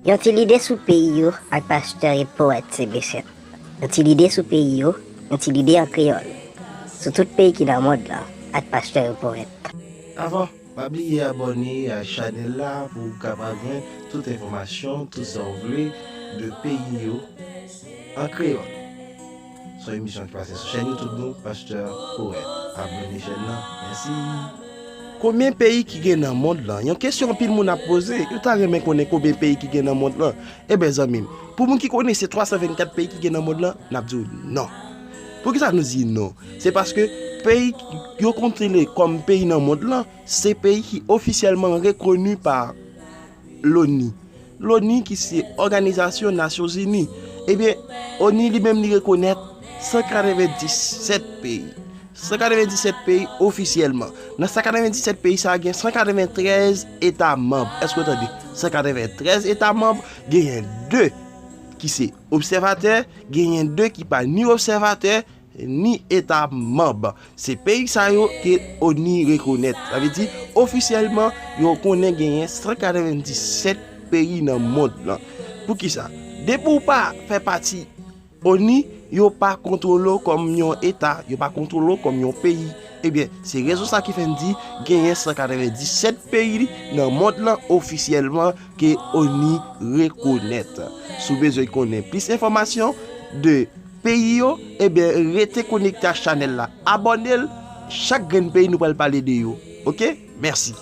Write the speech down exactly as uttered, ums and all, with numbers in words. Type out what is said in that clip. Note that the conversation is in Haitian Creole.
Yon ti lide sou peyi yo ak pastè e powèt se besèt. Yon ti lide sou peyi yo, yon ti lide an kreyòl. Sou tout peyi ki nan mond lan ak pastè e powèt. Avan, pa bliye abòne ak chanèl la pou w kapab jwenn tout enfòmasyon, tout sa w vle de peyi yo an kreyòl. Se yon emisyon ki pase sou chèn YouTube nou, Pastè Powèt. Abòne chèn nan. Mèsi. Konbyen peyi ki gen nan mond lan? Yon kesyon anpil moun ap poze. Yo ta renmen konnen konbyen peyi ki gen nan mond lan. Ebyen, zanmi m, pou moun ki konnen se twa san vennkat peyi ki gen nan mond lan, n ap di w non. Poukisa nou di non? Se paske peyi yo konsidere kòm peyi nan mond lan, se peyi ki ofisyèlman rekoni pa l'ONU. L'ONU ki se Òganizasyon Nasyonzini. Ebyen, ONU li menm li rekonèt san katrevenndisèt peyi. San katrevenndisèt peyi ofisyèlman. Nan san katrevenndisèt peyi sa a, gen san katreventrèz eta manm. Èske w tande? San katreventrèz eta manm, genyen de ki se obsèvatè, genyen de ki pa ni obsèvatè, ni eta manm. Se peyi sa yo ke ONU rekonèt. Sa vle di, ofisyèlman, yo konnen genyen san katrevenndisèt peyi nan mond lan. Poukisa? Depi w pa fè pati ONU, yo pa kontwole w kòm yon eta, yo pa kontwole w kòm yon peyi. Ebyen, se rezon sa ki fè n di genyen san katrevenndisèt peyi nan mond lan ofisyèlman ke ONU rekonèt. Si w bezwen konnen plis enfòmasyon de peyi yo, ebyen, rete konekte ak chanèl la. Abòne l, chak grenn peyi nou pral pale de yo. Oke? Mèsi.